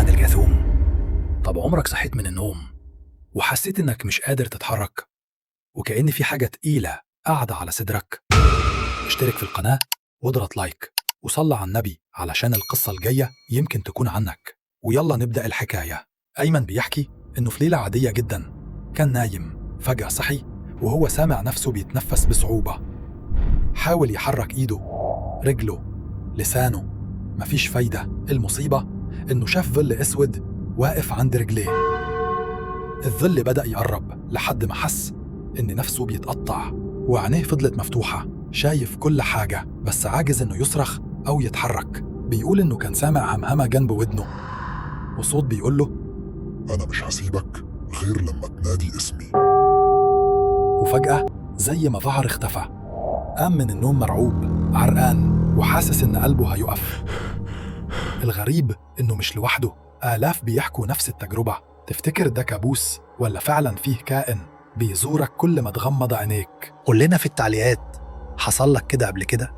عن الجاثوم؟ طب عمرك صحيت من النوم وحسيت إنك مش قادر تتحرك وكأن في حاجة تقيلة قاعدة على صدرك؟ اشترك في القناة واضغط لايك وصلى على النبي علشان القصة الجاية يمكن تكون عنك. ويلا نبدأ الحكاية. أيمن بيحكي إنه في ليلة عادية جدا كان نايم، فجأة صحي وهو سامع نفسه بيتنفس بصعوبة. حاول يحرك إيده، رجله، لسانه، مفيش فايدة. المصيبة إنه شاف ظل أسود واقف عند رجليه. الظل بدأ يقرب لحد ما حس إن نفسه بيتقطع، وعينيه فضلت مفتوحة، شايف كل حاجة بس عاجز إنه يصرخ أو يتحرك. بيقول إنه كان سامع همهمة جنب ودنه وصوت بيقول له أنا مش هسيبك غير لما تنادي اسمي. وفجأة زي ما ظهر اختفى. قام من النوم مرعوب، عرقان، وحاسس إن قلبه هيقف. الغريب إنه مش لوحده، آلاف بيحكوا نفس التجربة. تفتكر ده كابوس ولا فعلا فيه كائن بيزورك كل ما تغمض عينيك؟ قول لنا في التعليقات، حصل لك كده قبل كده؟